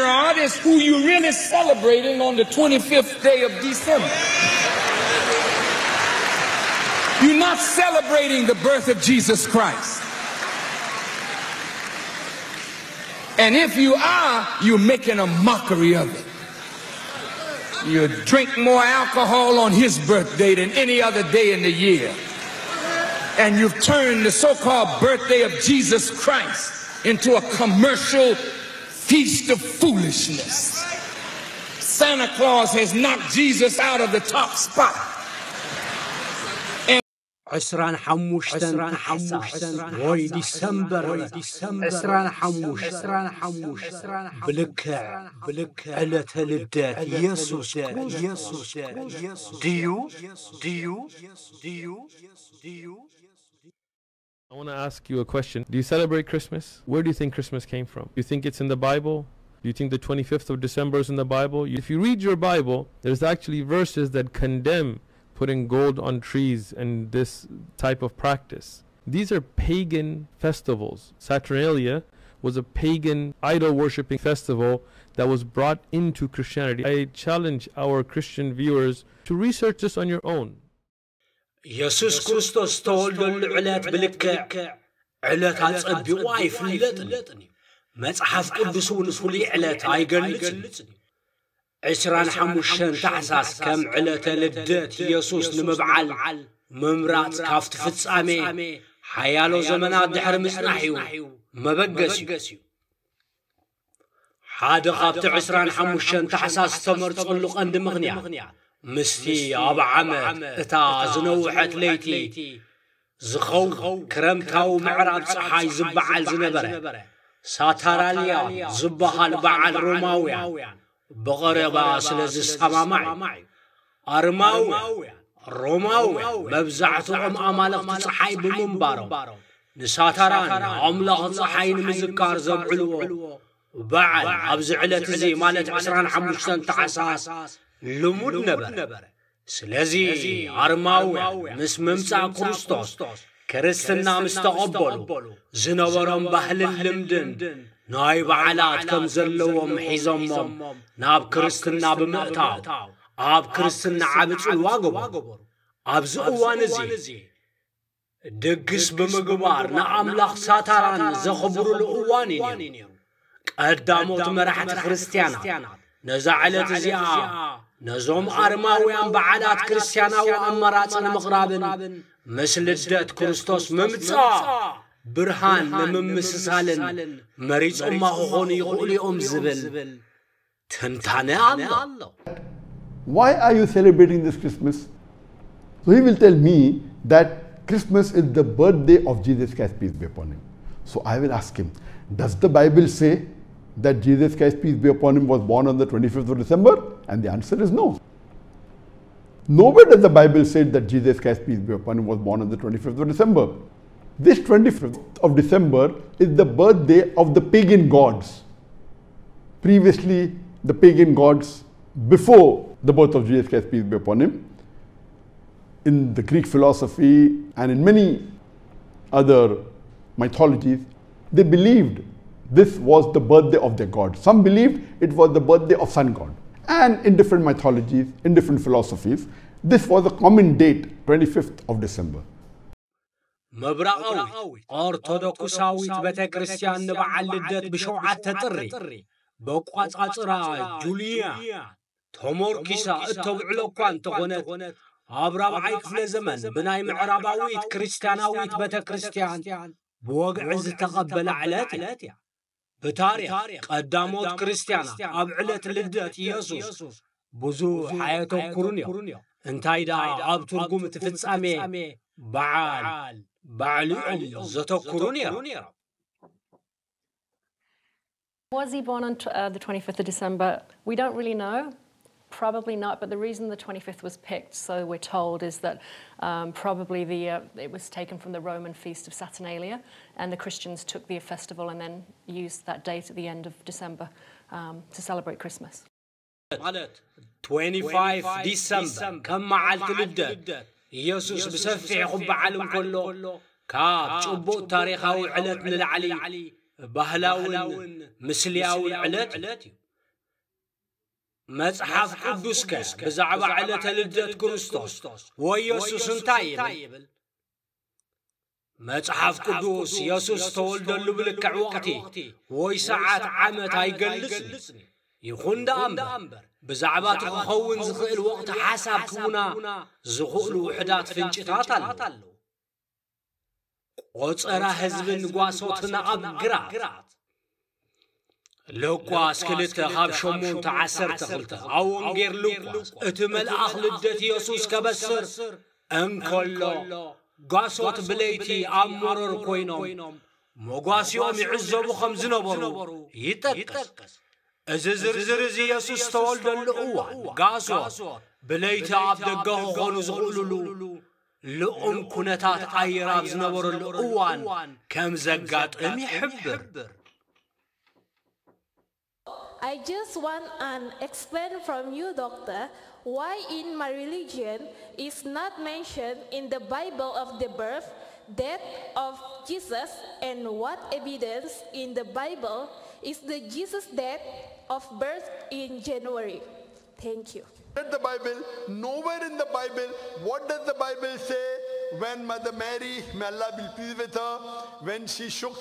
God is who you're really celebrating on the twenty-fifth day of December. You're not celebrating the birth of Jesus Christ. And if you are, you're making a mockery of it. You drink more alcohol on his birthday than any other day in the year. And you've turned the so called birthday of Jesus Christ into a commercial feast of foolishness. Santa Claus has knocked Jesus out of the top spot. ዕስራን ሓሙሽተን ታሕሳስ ወይ ዲሰምበር ዕስራን ሓሙሽተ ብልክዕ ዕለተ ልደት ኢየሱስ ክርስቶስ ድዩ ድዩ ድዩ ድዩ I want to ask you a question. Do you celebrate Christmas? Where do you think Christmas came from? Do you think it's in the Bible? Do you think the twenty-fifth of December is in the Bible? If you read your Bible, there's actually verses that condemn putting gold on trees and this type of practice. These are pagan festivals. Saturnalia was a pagan idol worshipping festival that was brought into Christianity. I challenge our Christian viewers to research this on your own. የሱስ ክርስቶስ ዝተወልደሉ ዕለት ብልክዕ ዕለት ኣጸቢቑ ኣይፍለጥን እዩ። መጽሓፍ ቅዱስ እውን ፍሉይ ዕለት ኣይገልጽን እዩ። ዕስራን ሓሙሽተን ታሕሳስ ከም ዕለተ ልደት ኢየሱስ ንምብዓል ምምራጽ ካብቲ ፍጻሜ ሓያሎ ዘመናት ድሕሪ ምጽናሕ እዩ መበገስ እዩ። ሓደ ካብቲ ዕስራን ሓሙሽተን ታሕሳስ ዝተመርጸሉ ቀንዲ ምኽንያት ምስቲ ኣብ ዓመት እታ ዝነውሐት ለይቲ ዝኸውን ክረምታዊ ምዕራብ ጸሓይ ዝበዓል ዝነበረ ሳታራልያ ዝበሃል በዓል ሮማውያን ብቐረባ ስለ ዝሰማማዕ እዩ። ኣርማውያን ሮማውያን መብዛሕትኦም ኣማለኽቲ ጸሓይ ብምንባሮም ንሳታራን ኣምላኽ ጸሓይ ንምዝካር ዘብዕልዎ በዓል ኣብዚ ዕለት እዚ ማለት ዕስራን ሓሙሽተን ታሕሳስ ልሙድ ነበረ። ስለዚ ኣርማውያን ምስ ምምጻእ ክርስቶስ ክርስትና ምስ ተቐበሉ ዝነበሮም ባህልን ልምድን ናይ በዓላት ከም ዘለዎም ሒዞሞም ናብ ክርስትና ብምእታው ኣብ ክርስትና ዓቢ ጽልዋ ገበሩ። ኣብዚ እዋን እዚ ድግስ ብምግባር ንኣምላኽ ሳታራን ዘኽብሩሉ እዋን እዩ ነይሩ። ቀዳሞት መራሕቲ ክርስትያናት ነዛ ዕለት እዚኣ ነዞም ኣርማውያን በዓላት ክርስትያናዊ ኣማራጺ ንምቕራብን ምስ ልደት ክርስቶስ ምምጻእ ብርሃን ንምምስሳልን መሪጾማ ክኾኑ ይኽእሉ እዮም ዝብል ትንታነ ኣሎ። Why are you celebrating this Christmas? So he will tell me that Christmas is the birthday of Jesus Christ, peace be upon him. So I will ask him, does the Bible say that Jesus Christ, peace be upon him, was born on the twenty-fifth of December? And the answer is no. Nowhere does the Bible say that Jesus Christ, peace be upon him, was born on the twenty-fifth of December. This twenty-fifth of December is the birthday of the pagan gods. Previously, the pagan gods, before the birth of Jesus Christ, peace be upon him, in the Greek philosophy and in many other mythologies, they believed this was the birthday of their god. Some believed it was the birthday of sun god. And in different mythologies, in different philosophies, this was a common date, twenty-fifth of December. ምብራቓዊት ኦርቶዶክሳዊት ቤተ ክርስቲያን ንበዓል ልደት ብሸውዓተ ጥሪ በቋጻጽራ ጁልያ ተሞርኪሳ እተብዕሎ እኳ እንተኾነት፣ ኣብ ራብዓይ ክፍለ ዘመን ብናይ ምዕራባዊት ክርስትያናዊት ቤተ ክርስቲያን ብወግዒ ዝተቐበላ ዕለት እያ። ብታሪኽ ቀዳሞት ክርስትያናት ኣብ ዕለት ልደት ኢየሱስ ብዙሕ ኣየተኩሩን እዮም። እንታይ ደኣ ኣብ ትርጉም እቲ ፍጻሜ በዓል ባዕሉ እዮም ዘተኩሩ ነይሮም። Was he born on tw- uh, the twenty-fifth of December? We don't really know. Probably not, but the reason the twenty-fifth was picked, so we're told, is that um, probably the uh, it was taken from the Roman feast of Saturnalia, and the Christians took the festival and then used that date at the end of December um, to celebrate Christmas. ማለት twenty-five December ከም መዓልቲ ልደት ኢየሱስ ብሰፊሕ ክበዓል እንከሎ ካብ ጭቡጥ ታሪኻዊ ዕለት ንላዕሊ ባህላውን ምስልያውን ዕለት እዩ። መጽሓፍ ቅዱስከ ብዛዕባ ዕለተ ልደት ክርስቶስ ወይ የሱስ እንታይ ይብል? መጽሓፍ ቅዱስ የሱስ ዝተወልደሉ ብልክዕ ወቕቲ ወይ ሰዓት ዓመት ኣይገልጽን። ይኹን ደኣ እምበር፣ ብዛዕባ እቲ ክኸውን ዝኽእል ወቕቲ ሓሳብ ክቡና ዝኽእሉ ውሑዳት ፍንጭታት ኣለዉ። ቆጸራ ህዝብን ጓሶትን ኣብ ግራት። ሉቃስ ክልተ ካብ ሸሞንተ ዓሰርተ ክልተ ኣብ ወንጌል ሉቃስ እቲ መልኣኽ ልደት የሱስ ከበስር እንከሎ፣ ጓሶት ብለይቲ ኣብ መሮር ኮይኖም መጓሲኦም ይዕዘቡ ከም ዝነበሩ ይጠቅስ። እዚ ዝርዝር እዚ የሱስ ዝተወልደሉ እዋን፣ ጋሶት ብለይቲ ኣብ ደገ ክኾኑ ዝኽእሉሉ ልኡም ኩነታት ኣየር ኣብ ዝነበረሉ እዋን ከም ዘጋጥም ይሕብር። I just want an explain from you, doctor, why in my religion is not mentioned in the Bible of the birth, death of Jesus, and what evidence in the Bible is the Jesus death of birth in January. Thank you. Read the Bible, nowhere in the Bible, what does the Bible say when Mother Mary, may Allah be pleased with her, when she shook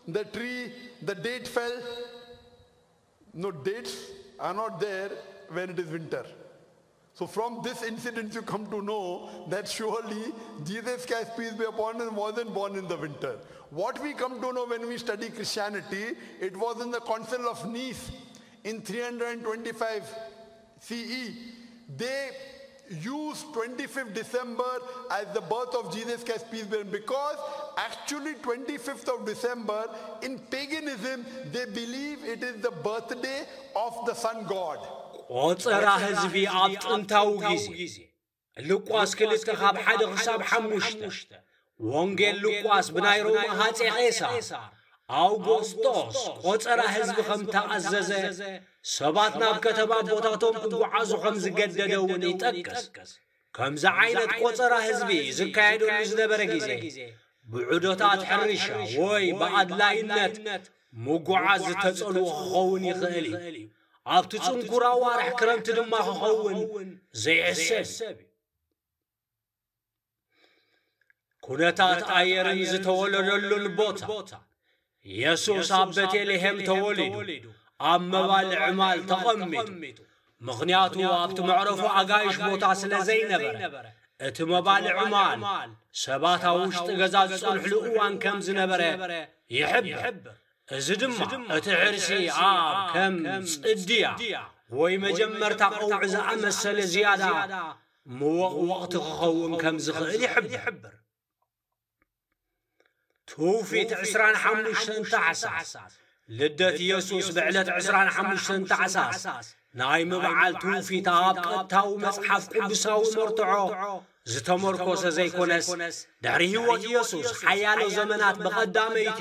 the tree, the date fell? No, dates are not there when it is winter. So from this incident you come to know that surely Jesus Christ, peace be upon him, wasn't born in the winter. What we come to know when we study Christianity, it was in the Council of Nice in three hundred twenty-five C E. They use twenty-fifth December as the birth of Jesus Christ, peace be upon him, because actually twenty-fifth of December in paganism, they believe it is the birthday of the sun god. ቆጸራ ህዝቢ ኣብ ጥንታዊ ግዜ ሉቃስ ክልተ ካብ ሓደ ክሳብ ሓሙሽተ። ወንጌል ሉቃስ ብናይ ሮማ ሃጼ ቄሳር ኣውጎስጦስ ቆጸራ ህዝቢ ከም ተኣዘዘ፣ ሰባት ናብ ከተማ ቦታቶም ክጓዓዙ ከም ዝገደደ እውን ይጠቅስ። ከምዚ ዓይነት ቆጸራ ህዝቢ ዝካየደሉ ዝነበረ ግዜ፣ ብዑደታት ሕርሻ ወይ ብኣድላይነት ምጉዓዝ ዝተጸልዎ ክኸውን ይኽእል እዩ። ኣብቲ ጽንኩር ኣዋርሕ ክረምቲ ድማ ክኸውን ዘይሕሰብ እዩ። ኩነታት ኣየርን ዝተወለደሉን ቦታ። የሱስ ኣብ ቤተልሔም ተወሊዱ፣ ኣብ መባልዕ ማል ተቐሚጡ። ምኽንያቱ ኣብቲ መዕረፎ ኣጋይሽ ቦታ ስለ ዘይነበረ፣ እቲ መባልዕ ማል ሰባት ኣብ ውሽጢ ገዛ ዝጸንሕሉ እዋን ከም ዝነበረ ይሕብር። እዚ ድማ እቲ ሕርሲ ኣብ ከም ጽድያ ወይ መጀመርታ ቀውዒ ዝኣመሰለ ዝያዳ ምወቕ ወቕቲ ክኸውን ከም ዝኽእል ይሕብር። ትውፊት ዕስራን ሓሙሽተን ታሕሳስ፣ ልደት የሱስ ብዕለት ዕስራን ሓሙሽተን ታሕሳስ ናይ ምብዓል ትውፊት ኣብ ቀጥታዊ መጽሓፍ ቅዱሳዊ መርትዖ ዝተመርኮሰ ዘይኮነስ፣ ድሕሪ ህይወት የሱስ ሓያሎ ዘመናት ብቐዳመይቲ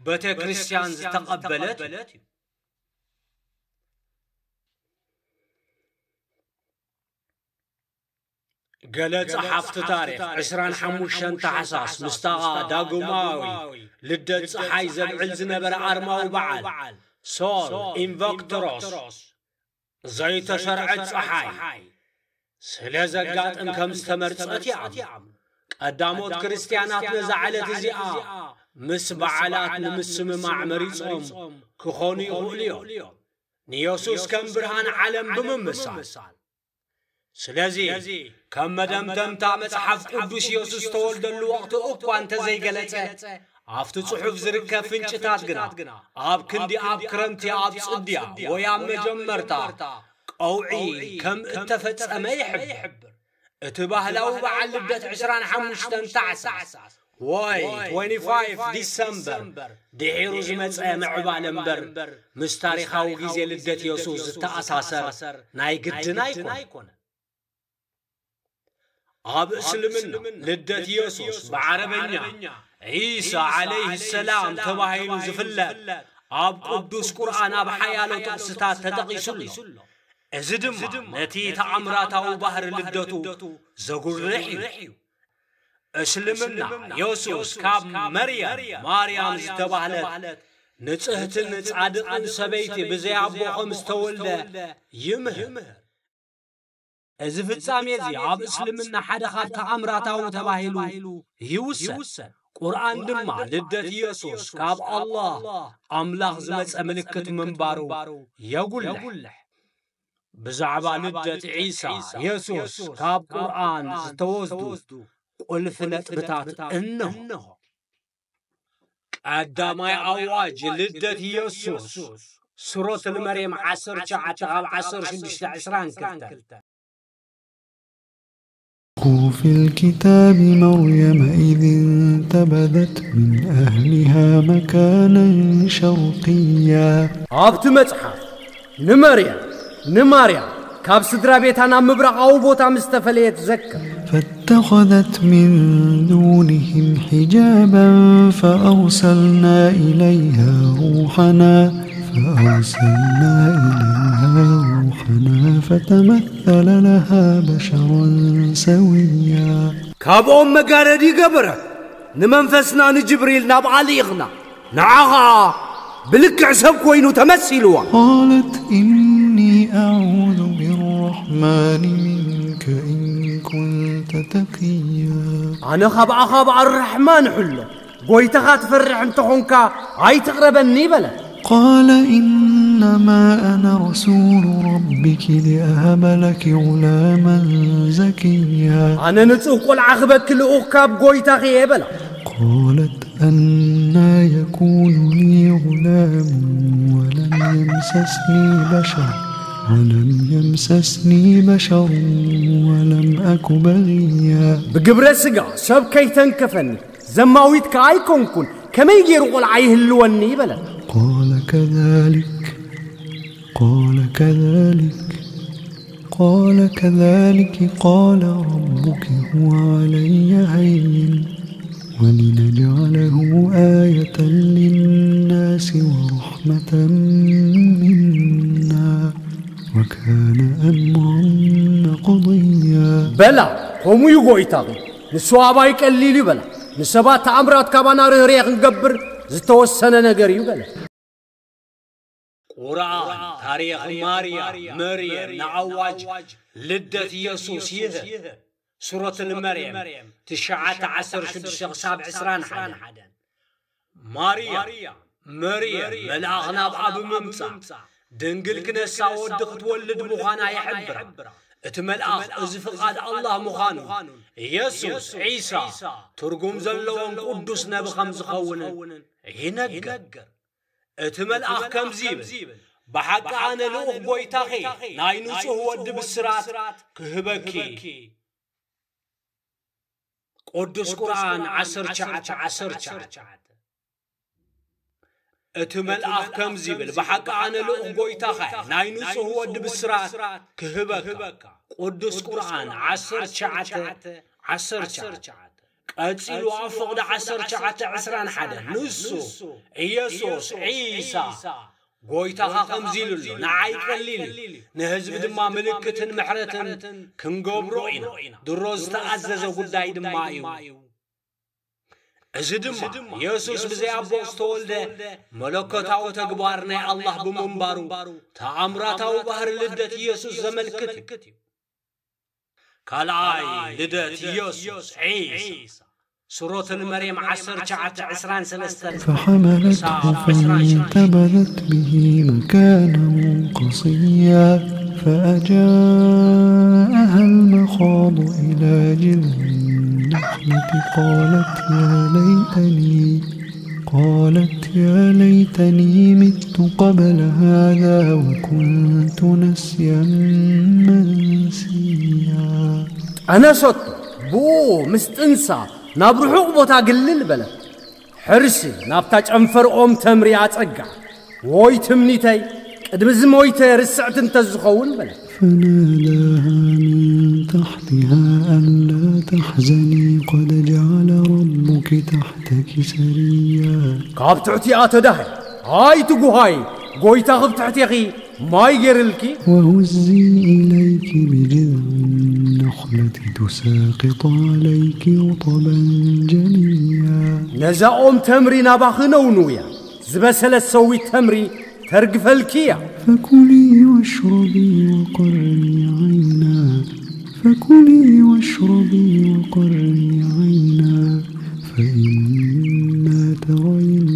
ቤተ ክርስቲያን ዝተቐበለት እዩ። ገለ ጸሓፍቲ ታሪኽ ዕስራን ሓሙሽተን ታሕሳስ ምስታቓ ዳግማዊ ልደት ጸሓይ ዘብዕል ዝነበረ ኣርማዊ በዓል ሶል ኢንቨክትሮስ ዘይተሸርዐት ጸሓይ ስለ ዘጋጥም ከም ዝተመርጸት ይኣምኑ። ቀዳሞት ክርስትያናት ነዛ ዕለት እዚኣ ምስ በዓላት ንምስምማዕ መሪጾም ክኾኑ ይኽእሉ እዮም። ንየሱስ ከም ብርሃን ዓለም ብምምሳል። ስለዚ ከም መደምደምታ መጽሓፍ ቅዱስ የሱስ ዝተወልደሉ ወቕቲ እኳ እንተዘይገለጸ፣ ኣብቲ ጽሑፍ ዝርከብ ፍንጭታት ግና ኣብ ክንዲ ኣብ ክረምቲ ኣብ ጽድያ ወይ ኣብ መጀመርታ ቀውዒ ከም እተፈጸመ ይሕብር። እቲ ባህላዊ በዓል ልደት ዕስራን ሓሙሽተን ታሕሳስ ወይ ትዌንቲ ፋይቭ ዲሰምበር ድሒሩ ዝመጸ ምዕባለ እምበር ምስ ታሪኻዊ ግዜ ልደት የሱስ ዝተኣሳሰር ናይ ግድን ኣይኮነን። ኣብ እስልምና ልደት የሱስ ብዓረበኛ ዒሳ ዓለይህ ሰላም ተባሂሉ ዝፍለጥ ኣብ ቅዱስ ቁርኣን ኣብ ሓያሎ ጥቕስታት ተጠቒሱ ኣሎ። እዚ ድማ ነቲ ተኣምራታዊ ባህሪ ልደቱ ዘጉልሕ እዩ። እስልምና የሱስ ካብ መርየም ማርያም ዝተባህለት ንጽህትን ጻድቕን ሰበይቲ ብዘይ ኣቦ ከም ዝተወልደ ይምህር። እዚ ፍጻሜ እዚ ኣብ እስልምና ሓደ ካብ ተኣምራታዊ ተባሂሉ ይውሰድ። ቁርኣን ድማ ልደት ኢየሱስ ካብ ኣላህ ኣምላኽ ዝመጸ ምልክት ምንባሩ የጉልሕ። ብዛዕባ ልደት ዒሳ የሱስ ካብ ቁርኣን ዝተወስዱ ቁልፊ ነጥብታት እነሆ። ቀዳማይ ኣዋጅ ልደት ኢየሱስ ሱረት ልመርየም ዓሰርተ ትሽዓተ ካብ ዓሰርተ ሽዱሽተ ዕስራን ክልተን። في الكتاب مريم إذ انتبذت من أهلها مكانا شرقيا ኣብቲ መጽሓፍ ንመርያም ንማርያም ካብ ስድራ ቤታ ናብ ምብራቓዊ ቦታ ምስ ተፈለየት ዘክር። فاتخذت من دونهم حجابا فأرسلنا إليها روحنا فأرسلنا إليها روحنا فتمثل لها بشرا سويا ካብኦም መጋረዲ ገበረት። ንመንፈስና ንጅብሪል ናብኣ ልኢኽና። ንዓ ኸኣ ብልክዕ ሰብ ኮይኑ ተመሲልዋ። قالت إني أعوذ بالرحمن منك إن كنت تقيا ኣነ ኻብኣ ኻብኣ ርሕማን ሕሎ። ጎይታኻ ትፈርሕ እንተኾንካ ኣይትቕረበኒ በለት። قال إنما أنا رسول ربك لأهب لك غلاما زكيا ኣነ ንጹህ ቆልዓ ክበኪ ልኡኽ ካብ ጎይታኺ እየ በላ። قالت أنى يكون لي غلام ولم يمسسني بشر ولم يمسسني بشر ولم أك بغيا ብግብረ ስጋ ሰብ ከይተንከፈኒ ዘማዊት ከኣ ኣይኮንኩን ከመይ ገይሩ ቆልዓ ይህልወኒ በለት። قال كذلك قال كذلك قال كذلك قال ربك هو علي هين ولنجعله آية للناس ورحمة منا وكان أمرا مقضيا በላ ከምኡ እዩ ጎይታኺ። ንሱ ኣባይ ቀሊል እዩ በላ። ንሰባት ተኣምራት ካባና ርህርየ ክንገብር ዝተወሰነ ነገር እዩ በለ። ቁርኣን ታሪኽ ማርያ መርየም ንኣዋጅ ልደት ኢየሱስ ይህብ። ሱረት ልመርየም ትሽዓተ ዓሰርተ ሽዱሽተ ክሳብ ዕስራን ሓደን። ማርያ መርየም መልኣኽ ናብኣ ብምምጻእ ድንግል ክነሳ ወዲ ክትወልድ ምዃና ይሕብራ። እቲ መልኣኽ እዚ ፍቓድ ኣላህ ምዃኑን የሱስ ዒሳ ትርጉም ዘለዎን ቅዱስ ነቢ ከም ዝኸውንን ይነግር። እቲ መልኣኽ ከምዚ ይብል፣ ብሓቂ ኣነ ልኡኽ ጐይታኺ ናይ ንጹህ ወዲ ብስራት ክህበኪ። ቅዱስ ቁርኣን ዓሰርተ ትሽዓተ ዓሰርተ ትሽዓተ። እቲ መልኣኽ ከምዚ ይብል፣ ብሓቂ ኣነ ልኡኽ ጐይታኻ ናይ ንጹህ ወዲ ብስራት ክህበካ። ቅዱስ ቁርኣን ዓሰርተ ትሽዓተ ዓሰርተ ትሽዓተ። ቀጺሉ ኣብ ፍቕዲ ዓሰርተ ትሽዓተ ዕስራን ሓደን ንሱ ኢየሱስ ዒሳ ጐይታኻ ከምዚ ኢሉ ኣሎ፣ ንዓይ ቀሊል እዩ፣ ንህዝቢ ድማ ምልክትን ምሕረትን ክንገብሮ ኢና። ድሮ ዝተኣዘዘ ጉዳይ ድማ እዩ። እዚ ድማ የሱስ ብዘይ ኣቦ ዝተወልደ መለኮታዊ ተግባር ናይ ኣላህ ብምንባሩ ተኣምራታዊ ባህሪ ልደት ኢየሱስ ዘመልክት እዩ። ካልኣይ ልደት ኢየሱስ ዒሳ ሱረት ልመርየም ዓሰርተ ትሽዓተ ዕስራን ሰለስተን فحملته فانتبذت به مكانا قصيا فأجاءها المخاض إلى جذع النخلة قالت يا ليتني قالت يا ليتني مت قبل هذا وكنت نسيا منسيا ጠነሰቶ፣ ብኡ ምስ ጥንሳ ናብ ርሑቕ ቦታ ግልል በለት። ሕርሲ ናብታ ጨንፈር ኦም ተምሪ ኣጸጋ። ወይ ትምኒተይ፣ ቅድሚ እዚ ሞይተ ርስዕቲ እንተ ዝኸውን በለት። فناداها من تحتها ألا تحزني قد جعل ربك تحتك سريا ካብ ትሕቲኣ ተዳሃይ፣ ኣይ ትጉሃይ፣ ጎይታኺ ኣብ ትሕቴኺ ማይ ገይርልኪ። وهزي إليك بجذع النخلة تساقط عليك رطبا جنيا ነዛ ኦም ተምሪ ናባኺ ነውንውያ፣ ዝበሰለት ሰዊት ተምሪ ተርግፈልኪ እያ። فكلي واشربي وقري عينا، فكلي واشربي وقري عينا، فإما ترين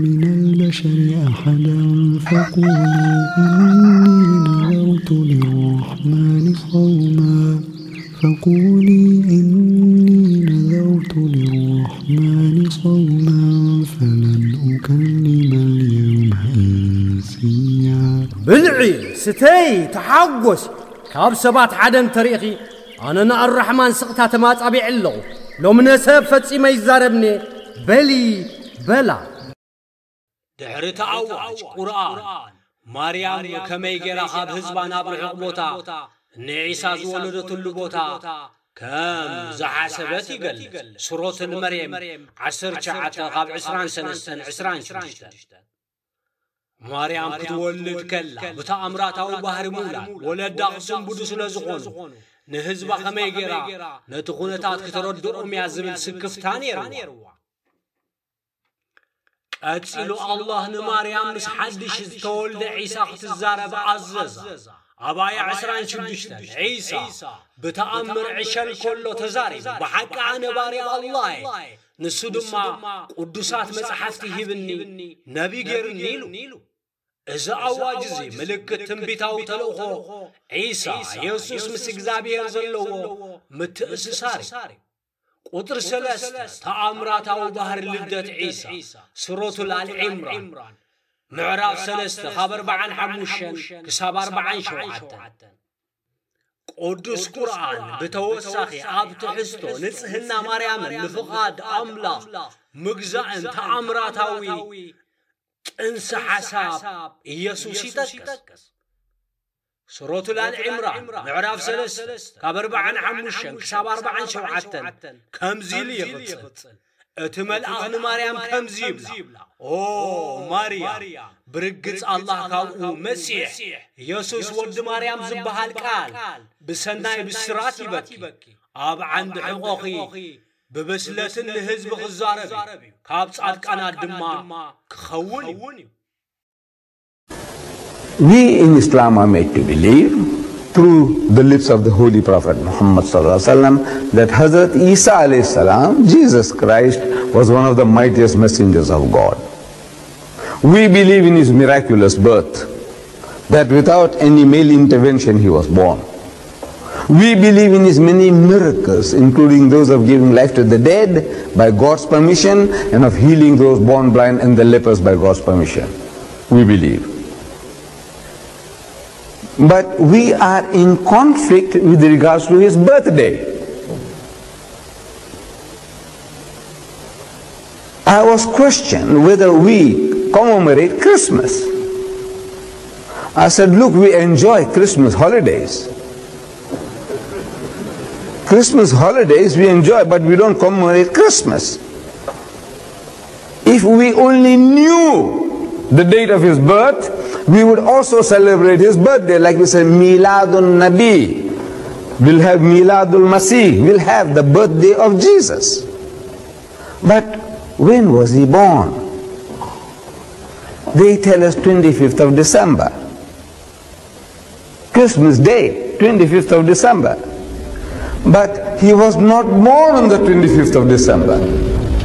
من البشر أحدا فقولي إني نذرت للرحمن صوما، فقولي إني نذرت للرحمن صوما فلن أكلم اليوم إنسيا. ብልዒ፣ ስተይ፣ ተሓጎሲ። ካብ ሰባት ሓደ እንተሪእኺ፣ ኣነ ንኣራሕማን ስቕታ ተማጻቢዐ ኣለኹ። ሎሚ ነሰብ ፈጺመ ይዛረብኒ በሊ በላ። ድሕሪ እቲ ኣዋጅ ቁርኣን፣ ማርያም ከመይ ገይራ ካብ ህዝባ ናብ ርሑቕ ቦታ ንዒሳ ዝወለደትሉ ቦታ ከም ዝሓሰበት ይገልጽ። ሱረቱል መርየም ዓሰርተ ትሽዓተ ካብ ዕስራን ሰለስተን ዕስራን ሽዱሽተን። ማርያም ክትወልድ ከላ ብተኣምራታዊ ባህሪ ምውላድ ወለዳ ክስንብዱ ስለ ዝኾኑ ንህዝባ ከመይ ገይራ ነቲ ኩነታት ክተረድኦም እያ ዝብል ስክፍታ ነይርዋ። ቀጺሉ ኣላህ ንማርያም ምስ ሓድሽ ዝተወልደ ዒሳ ክትዛረብ ኣዘዛ። ኣብ ኣያ ዕስራን ሽዱሽተን ዒሳ ብተኣምር ዕሸል ከሎ ተዛሪቡ፣ ብሓቂ ኣነ ባርያ ኣላህ እየ፣ ንሱ ድማ ቅዱሳት መጻሕፍቲ ሂብኒ፣ ነቢ ገይርኒ ኢሉ። እዚ ኣዋጅ እዚ ምልክት ትንቢታዊ ተልእኾ ዒሳ የሱስ ምስ እግዚኣብሔር ዘለዎ ምትእስሳር እዩ። ቁጽሪ ሰለስተ ተኣምራታዊ ባህሪ ልደት ዒሳ ሱረቱል ኣል ዒምራን ምዕራፍ ሰለስተ ካብ ኣርባዓን ሓሙሽተን ክሳብ ኣርባዓን ሸውዓተን። ቅዱስ ቁርኣን ብተወሳኺ ኣብ ትሕዝቶ ንጽህና ማርያምን ንፍቓድ ኣምላኽ ምግዛእን ተኣምራታዊ ጥንሲ ሓሳብ ኢየሱስ ይጠቅስ። ሱረቱል ኣል ዒምራን ምዕራፍ ሰለስተ ካብ ኣርባዓን ሓሙሽተን ክሳብ ኣርባዓን ሸውዓተን ከምዚ ኢሉ ይቕጽል። እቲ መልኣኽ ንማርያም ከምዚ ይብላ፣ ኦ ማርያም፣ ብርግጽ ኣላህ ካብኡ መጺሕ፣ የሱስ ወዲ ማርያም ዝበሃል ቃል ብሰናይ ብስራት ይበኪ። ኣብ ዓንዲ ሕቖኺ ብብስለትን ንህዝቢ ክዛረብ እዩ፣ ካብ ጻድቃናት ድማ ክኸውን እዩ። We in Islam are made to believe through the lips of the Holy Prophet Muhammad صلى الله عليه وسلم that Hazrat Isa عليه السلام, Jesus Christ, was one of the mightiest messengers of God. We believe in his miraculous birth, that without any male intervention he was born. We believe in his many miracles, including those of giving life to the dead by God's permission and of healing those born blind and the lepers by God's permission. We believe. But we are in conflict with regards to his birthday. I was questioned whether we commemorate Christmas. I said, look, we enjoy Christmas holidays. Christmas holidays we enjoy, but we don't commemorate Christmas. If we only knew the date of his birth, we would also celebrate his birthday. Like we say, Miladun Nabi. We'll have Miladul Masih. We'll have the birthday of Jesus. But when was he born? They tell us twenty-fifth of December. Christmas Day, twenty-fifth of December. But he was not born on the twenty-fifth of December.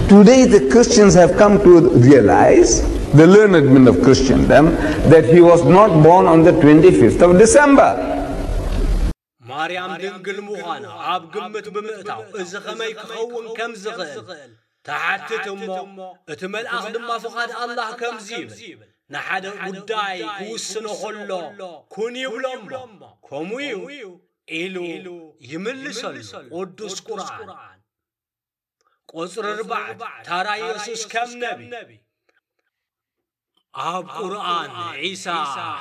Today, the Christians have come to realize, the learned men of Christendom, that he was not born on the twenty-fifth of December. ማርያም ድንግል ምዃና ኣብ ግምት ብምእታው፣ እዚ ኸመይ ክኸውን ከም ዝኽእል ትሓትት እሞ፣ እቲ መልኣኽ ድማ ፍቓድ ኣላህ ከምዚ ይብል፣ ንሓደ ጉዳይ ክውስኖ ኸሎ፣ ኩን ይብሎ እሞ፣ ከምኡ እዩ ኢሉ ይምልሰሉ። ቅዱስ ቁርኣን። ቁጽሪ ኣርባዕተ፣ ታራ የሱስ ከም ነቢ። ኣብ ቁርኣን፣ ዒሳ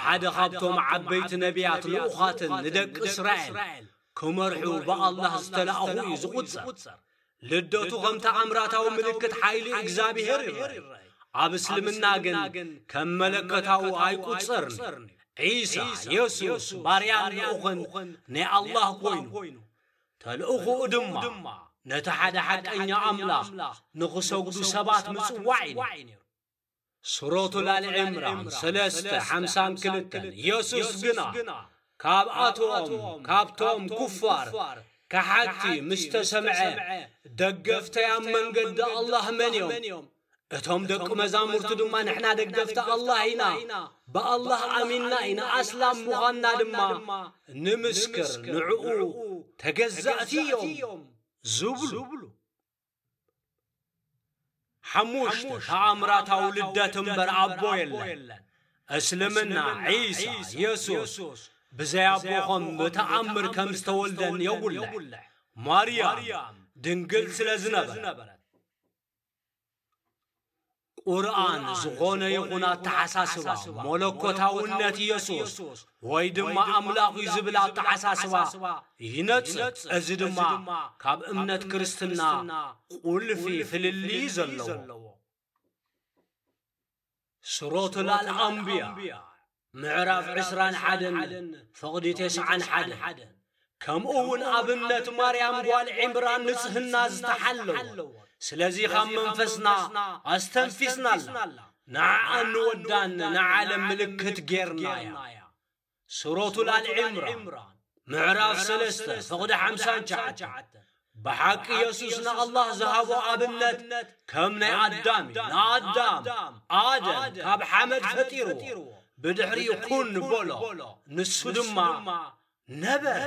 ሓደ ካብቶም ዓበይቲ ነቢያት ልኡኻትን ንደቂ እስራኤል ክመርሑ ብኣላህ ዝተላእኹ እዩ ዝቑጸር። ልደቱ ከም ተኣምራታዊ ምልክት ሓይሊ እግዚኣብሄር ይረኣይ። ኣብ እስልምና ግን ከም መለከታዊ ኣይቁጸርን። ዒሳ፣ የሱስ፣ ባርያን ልኡኽን ናይ ኣላህ ኮይኑ፣ ተልእኹኡ ድማ ነቲ ሓደ ሓቀኛ ኣምላኽ ንኽሰግዱ ሰባት ምጽዋዕ እዩ ነይሩ። ሱረቱል ኣል ዕምራን ሰለስተ ሓምሳን ክልተን። የሱስ ግና ካብኣቶም፣ ካብቶም ኩፋር፣ ከሓድቲ ምስ ተሰምዐ፣ ደገፍተይ ኣብ መንገዲ ኣላህ መን እዮም? እቶም ደቂ መዛሙርቱ ድማ፣ ንሕና ደገፍቲ ኣላህ ኢና፣ ብኣላህ ኣሚንና ኢና፣ ኣስላም ምዃንና ድማ ንምስክር፣ ንዕኡ ተገዛእቲ እዮም ዝብሉ። ሓሙሽተ፣ ተኣምራታዊ ልደት እምበር ኣቦ የለን። እስልምና፣ ዒሳ፣ የሱስ፣ ብዘይ ኣቦ ከም ብተኣምር ከም ዝተወልደን የጉልሕ። ማርያም ድንግል ስለ ዝነበረት። ቁርኣን ዝኾነ ይኹን ኣተሓሳስባ መለኮታውነት የሱስ ወይ ድማ ኣምላኽ እዩ ዝብል ኣተሓሳስባ ይነጽግ። እዚ ድማ ካብ እምነት ክርስትና ቁልፊ ፍልልይ ዘለዎ። ሱረቱል ኣል ኣንብያ ምዕራፍ ዕስራን ሓደን ፍቕዲ ተስዓን ሓደን። ከምኡ እውን ኣብነት ማርያም ጓል ዕምራን ንጽህና ዝተሓለወ። ስለዚ ካብ መንፈስና ኣስተንፊስናላ። ንዓኣ ንወዳን ንዓለም ምልክት ጌርናያ። ሱረቱል ኣል ዕምራን ምዕራፍ ሰለስተ ፍቕዲ ሓምሳን ትሽዓተን። ብሓቂ የሱስ ንኣላህ ዝሃቦ ኣብነት ከም ናይ ኣዳም እዩ። ንኣዳም፣ ኣደም ካብ ሓመድ ፈጢርዎ፣ ብድሕሪኡ ኩን በሎ፣ ንሱ ድማ ነበረ።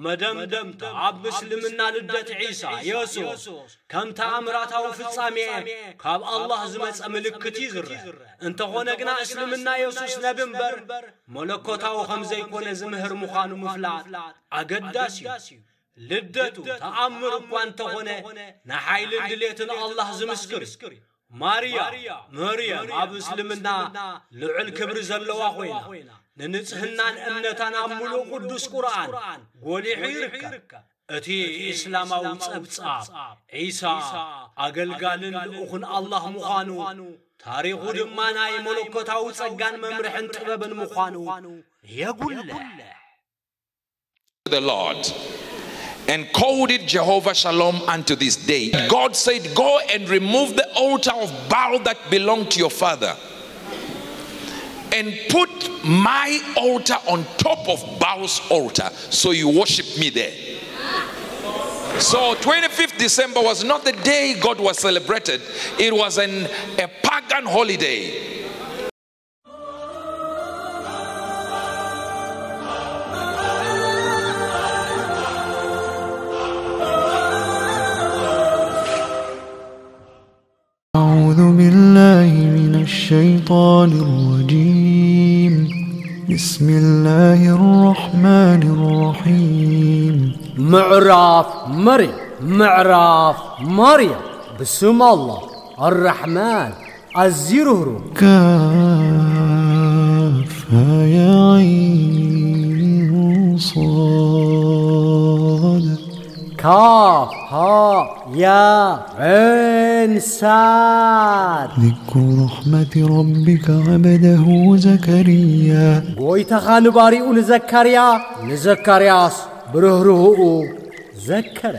መደምደምታ፣ ኣብ ምስልምና ልደት ዒሳ፣ የሱስ፣ ከም ተኣምራታዊ ፍጻሜ ካብ ኣላህ ዝመጸ ምልክት እዩ ዝረአ። እንተኾነ ግና እስልምና የሱስ ነቢ እምበር መለኮታዊ ከም ዘይኮነ ዝምህር ምዃኑ ምፍላጥ ኣገዳሲ እዩ። ልደቱ ተኣምር እኳ እንተኾነ፣ ንሓይልን ድሌትን ኣላህ ዝምስክር እዩ። ማርያ፣ መርየም ኣብ እስልምና ልዑል ክብሪ ዘለዋ ኮይና፣ ንንጽህናን እምነታን ኣብ ምሉእ ቅዱስ ቁርኣን ጎሊሑ ይርከብ። እቲ እስላማዊ ጸብጻብ፣ ዒሳ ኣገልጋልን ልኡኽን ኣላህ ምዃኑ፣ ታሪኹ ድማ ናይ መለኮታዊ ጸጋን መምርሕን ጥበብን ምዃኑ የጉልሕ። The Lord and called it Jehovah Shalom unto this day. God said, "Go and remove the altar of Baal that belonged to your father and put my altar on top of Baal's altar, so you worship me there." So twenty-fifth December was not the day God was celebrated, it was an, a pagan holiday. أعوذ بالله من الشيطان الرجيم. بسم الله الرحمن الرحيم. ምዕራፍ መርየም። ምዕራፍ መርየም። ብስም ኣላህ ኣራሕማን፣ ኣዝዩ ርህሩህ። كهيعص ካፍ ሃ ያ ዒን ሳድ። ذكر رحمة ربك عبده زكريا. ጎይታኻ ንባሪኡ ንዘካርያ፣ ንዘካርያስ ብርህርህኡ ዘከረ።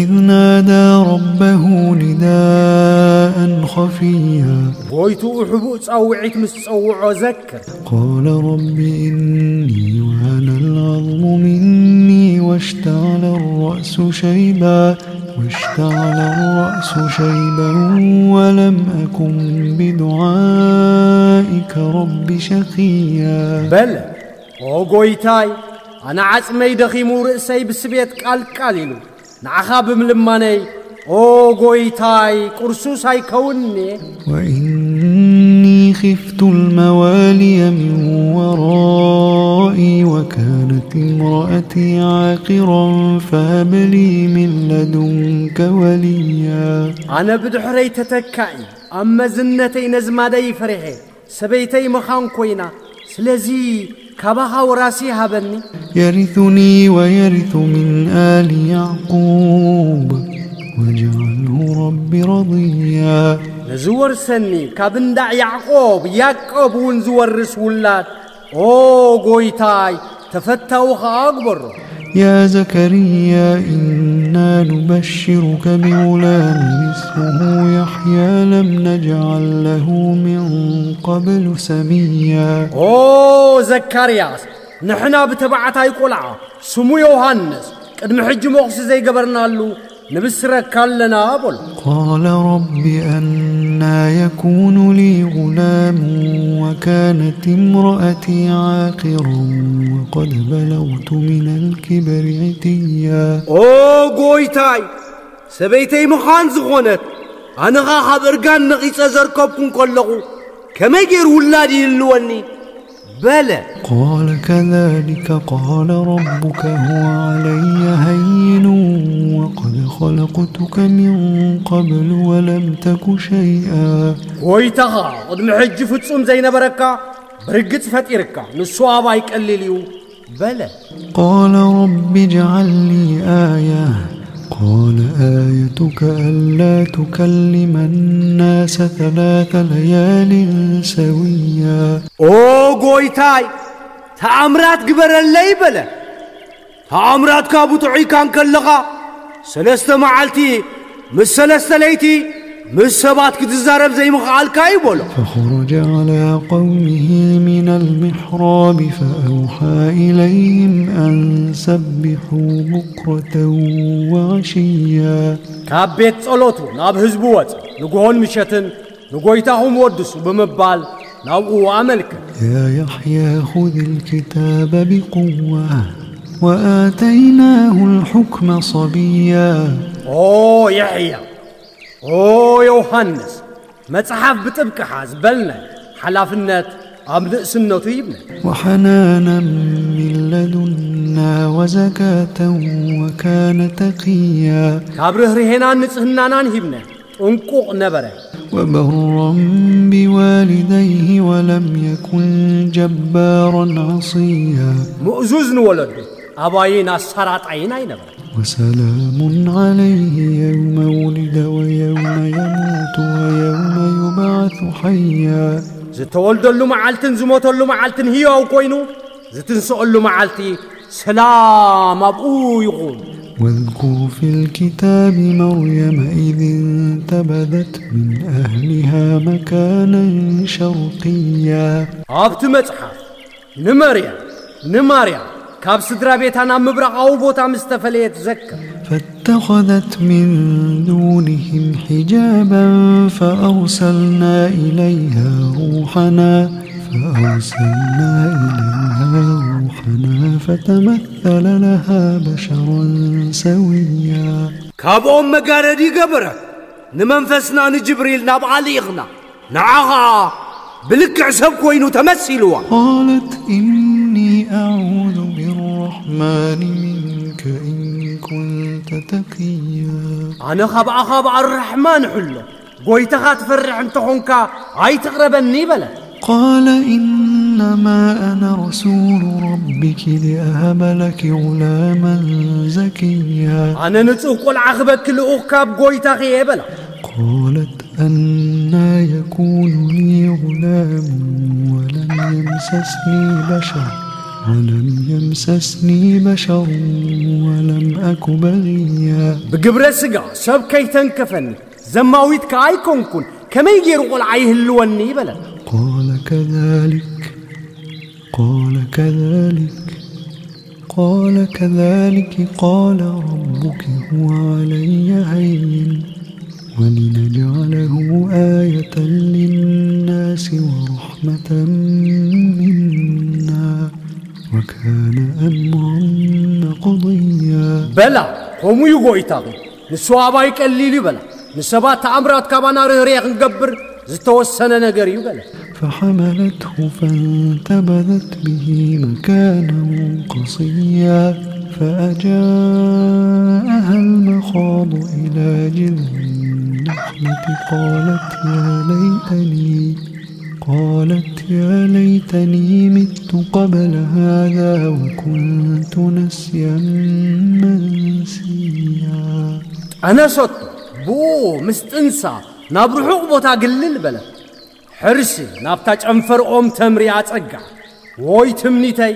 إذ نادى ربه نداء خفيا. ጎይትኡ ሕቡእ ጻውዒት ምስ ጸውዖ ዘክር። قال رب إني وهن العظم مني واشتعل الرأس شيبا واشتعل الرأس شيبا ولم أكن بدعائك رب شقيا. በለ ኦ ጎይታይ፣ ኣነ ዓጽመይ ደኺሙ ርእሰይ ብስቤት ቃልቃል ኢሉ፣ ንዓኻ ብምልማነይ ኦ ጎይታይ ቁርሱስ ኣይከውን'የ። وإني خفت الموالي من ورائي وكانت امرأتي عاقرا فهب لي من لدنك وليا. ኣነ ብድሕረይ ተተካኢ፣ ኣብ መዝነተይ ነዝማደይ ፈሪሐ፣ ሰበይተይ መኻን ኮይና፣ ስለዚ ካባኻ ወራሲ ሃበኒ። يرثني ويرث من آل يعقوب واجعله رب رضيا. ንዝወርሰኒ ካብ እንዳ ያዕቆብ፣ ያዕቆብ እውን ዝወርስ ውላድ፣ ኦ ጎይታይ፣ ተፈታዊ ኸኣ ግበሮ። يا زكريا إنا نبشرك بغلام اسمه يحيى لم نجعل له من قبل سميا. ኦ ዘካርያስ፣ ንሕና ብተባዕታይ ቆልዓ ስሙ ዮሃንስ ቅድሚ ሕጂ ሞኽሲ ዘይገበርናሉ ንብስረካ ኣለና በሎ። قال رب أنى يكون لي غلام وكانت امرأتي عاقرا وقد بلغت من الكبر عتيا. ኦ ጎይታይ፣ ሰበይተይ ምዃን ዝኾነት ኣነኻ ካብ እርጋን ነቒጸ ዘርከብኩ እንከለኹ ከመይ ገይሩ ውላድ ይህልወኒ? በለ። قال كذلك قال ربك هو علي هين وقد خلقتك من قبل ولم تك شيئا. ጎይታኻ ቅድሚ ሕጂ ፍጹም ዘይነበረካ ብርግጽ ፈጢርካ፣ ንሱ ኣባይ ቀሊል እዩ በለ። قال رب اجعل لي آية. قال آيتك ألا تكلم الناس ثلاث ليال سويا. ኦ ጎይታይ፣ ተኣምራት ግበረለይ በለ። ተኣምራትካ ብጥዑይካ እንከለኻ ሰለስተ መዓልቲ ምስ ሰለስተ ለይቲ ምስ ሰባት ክትዛረብ ዘይምኽኣልካ እዩ በሎ። فخرج على قومه من المحراب فأوحى إليهم أن سبحوا بكرة وعشيا. ካብ ቤት ጸሎቱ ናብ ህዝቡ ወጸ። ንግሆን ምሸትን ንጎይታኹም ወድሱ ብምባል ናብኡ ኣመልከተ። يا يحيى خذ الكتاب بقوة وآتيناه الحكم صبيا. ኦ የሕያ፣ ኦ ዮሃንስ፣ መጽሓፍ ብጥብቂ ሓዝ በልናዮ። ሓላፍነት ኣብ ንእስነቱ ሂብናዮ። وحنانا من لدنا وزكاة وكان تقيا. ካብ ርህርሄናን ንጽህናናን ሂብናዮ። ጥንቁቕ ነበረ። وبرا بوالديه ولم يكن جبارا عصيا. ምእዙዝ ንወለዱ፣ ኣባይን ኣሳራጣይን ኣይነበረ። وسلام عليه يوم ولد ويوم يموت ويوم يبعث حيا. ዝተወልደሉ መዓልትን ዝሞተሉ መዓልትን ህያው ኮይኑ፣ ዝትንስኦሉ መዓልቲ ሰላም ኣብኡ ይኹን። واذكر في الكتاب مريم إذ انتبذت من أهلها مكانا شرقيا. ኣብቲ መጽሓፍ ንመርያም ንማርያም ካብ ስድራ ቤታ ናብ ምብራቓዊ ቦታ ምስ ተፈለየት ዘክር። فاتخذت من دونهم حجابا فأرسلنا إليها روحنا فأرسلنا إليها روحنا فتمثل لها بشرا سويا. ካብኦም መጋረዲ ገበረት። ንመንፈስና ንጅብሪል ናብኣ ልኢኽና፣ ንዓ ኸኣ ብልክዕ ሰብ ኮይኑ ተመሲልዋ። قالت إني أعوذ بالرحمن منك إن كنت تقيا. ኣነ ካብ ኣኻብ ኣራሕማን ሕሎ፣ ጎይታኻ ትፈርሕ እንተኾንካ ኣይትቕረበኒ በለት። قال إنما أنا رسول ربك لأهب لك غلاما زكيا. ኣነ ንጹህ ቆልዓ ክበኪ ልኡኽ ካብ ጎይታኺ እየ በላ። قالت أنى يكون لي غلام ولم يمسسني بشر ولم يمسسني بشر ولم أك بغيا. ብግብረ ስጋ ሰብ ከይተንከፈኒ ዘማዊት ከኣ ኣይኮንኩን፣ ከመይ ገይሩ ቆልዓ ይህልወኒ በለት። قال كذلك قال كذلك قال كذلك قال ربك هو علي هين ولنجعله آية للناس ورحمة منا وكان أمرا مقضيا. በላ፣ ከምኡ እዩ ጎይታኺ፣ ንሱ ኣባይ ቀሊል እዩ በላ። ንሰባት ተኣምራት ካባና ርህርየ ክንገብር ዝተወሰነ ነገር እዩ በለ። فحملته فانتبذت به مكانا قصيا فأجاءها المخاض إلى جذع النخلة قالت يا ليتني قالت يا ليتني مت قبل هذا وكنت نسيا منسيا. ጠነሰቶ፣ ብኡ ምስ ጥንሳ ናብ ርሑቕ ቦታ ግልል በለት። ሕርሲ ናብታ ጨንፈር ኦም ተምሪ ኣጸጋ። ወይ ትምኒተይ፣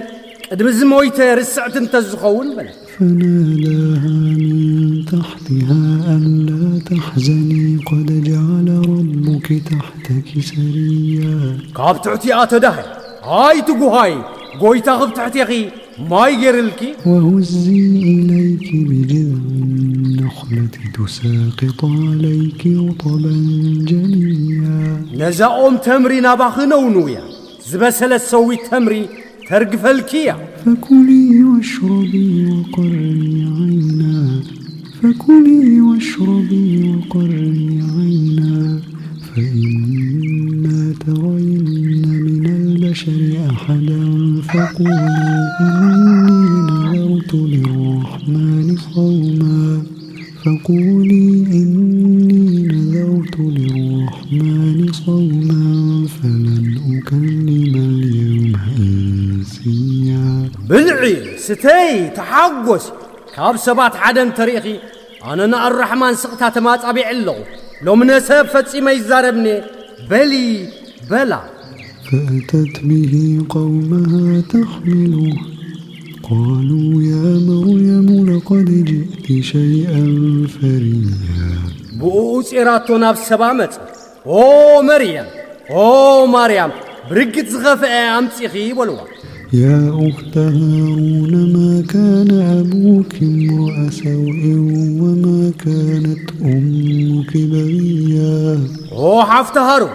ቅድሚ እዚ ሞይተ ርስዕቲ እንተዝኸውን በለት። فناداها من تحتها ألا تحزني قد جعل ربك تحتك سريا. ካብ ትሕቲኣ ተዳሃይ፣ ኣይትጉሃይ፣ ጎይታኺ ኣብ ትሕቴኺ ማይ ገይርልኪ። وهزي إليك بجذع النخلة تساقط عليك رطبا جنيا. ነዛ ኦም ተምሪ ናባኺ ነውንውያ፣ ዝበሰለት ሰዊት ተምሪ ተርግፈልኪ እያ። فكلي واشربي وقري عينا، فكلي واشربي وقري عينا، فإما ترين من البشر أحدا فقولي إني نذرت للرحمن صوما، فقولي إني نذرت للرحمن صوما فلن أكلم اليوم إنسيا. ብልዒ፣ ስተይ፣ ተሓጎስ። ካብ ሰባት ሓደ እንተሪእኺ፣ ኣነ ንኣራሕማን ስቕታ ተማጻቢዐ ኣለኹ። ሎሚ ነሰብ ፈጺመ ይዛረብኒ። በሊ፣ በላ። فأتت به قومها تحمله قالوا يا مريم لقد جئت شيئا فريا. ብኡ ጼራቶ ናብ ሰባ መጸ። ኦ መርያም፣ ኦ ማርያም፣ ብርግጽ ዝኸፍአ ኣምጺኺ በልዋ። يا أخت هارون ما كان أبوك امرأ سوء وما كانت أمك بغيا. ኦ ሓፍቲ ሃሩን፣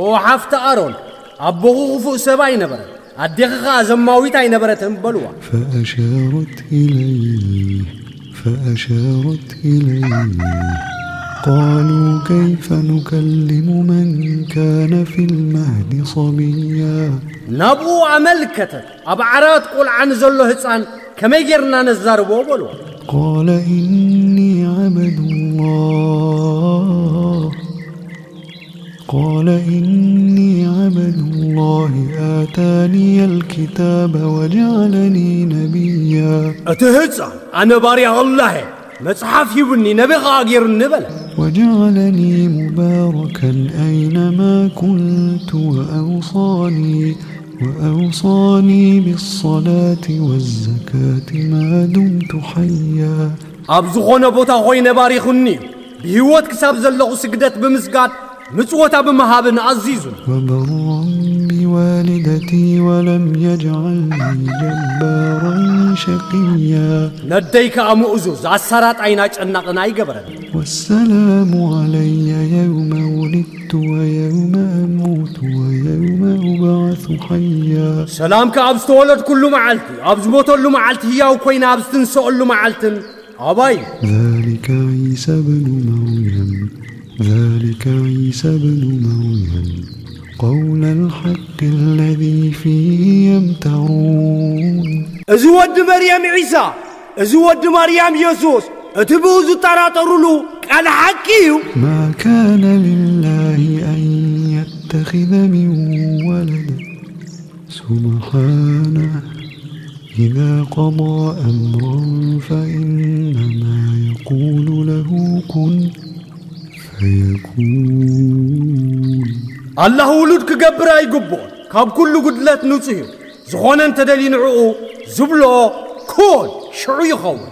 ኦ ሓፍቲ ኣሮን፣ ኣቦኺ ክፉእ ሰብ ኣይነበረን፣ ኣዴኺ ኸኣ ዘማዊት ኣይነበረትን በልዋ። فأشارت إليه، فأشارت إليه قالوا كيف نكلم من كان في المهد صبيا. ናብኡ ኣመልከተት። ኣብ ዓራት ቆልዓ ንዘሎ ህጻን ከመይ ጌርና ነዛርቦ በልዋ። قال إني عبد الله، قال إني عبد الله آتاني الكتاب وجعلني نبيا. እቲ ህጻን ኣነ ባርያ ኣላህ እየ፣ መጽሓፍ ሂቡኒ፣ ነቢ ኸኣ ጌሩኒ በለ። وجعلني مباركا أينما كنت وأوصاني، وأوصاني بالصلاة والزكاة ما دمت حيا. ኣብ ዝኾነ ቦታ ኾይነ ባሪኹኒ እዩ። ብህይወት ክሳብ ዘለኹ ስግደት ብምስጋድ ምጽወታ ብምሃብን ኣዚዙን። وبرا بوالدتي ولم يجعلني جبارا شقيا. ነደይ ከኣ ምእዙዝ ኣሳራጣይን ኣጨናቕን ኣይገበረን። والسلام علي يوم ولدت ويوم أموت ويوم أبعث حيا. ሰላም ከኣ ኣብ ዝተወለድኩሉ መዓልቲ፣ ኣብ ዝሞተሉ መዓልቲ ህያው ኮይነ ኣብ ዝትንሰኣሉ መዓልትን ኣባይ። ذلك عيسى ابن مريم، ذلك عيسى ابن مريم قول الحق الذي فيه يمترون. እዚ ወዲ መርያም ዒሳ፣ እዚ ወዲ ማርያም የሱስ፣ እቲ ብኡ ዝጠራጠሩሉ ቃል ሓቂ እዩ። ما كان لله أن يتخذ من ولد، سبحانه، إذا قضى أمرا فإنما يقول له كن فيكون. ኣላህ ውሉድ ክገብር ኣይግብኦን። ካብ ኩሉ ጉድለት ንጹህ እዩ። ዝኾነ እንተደልዩ ንዕኡ ዝብሎ ኩን ሽዑ ይኸውን።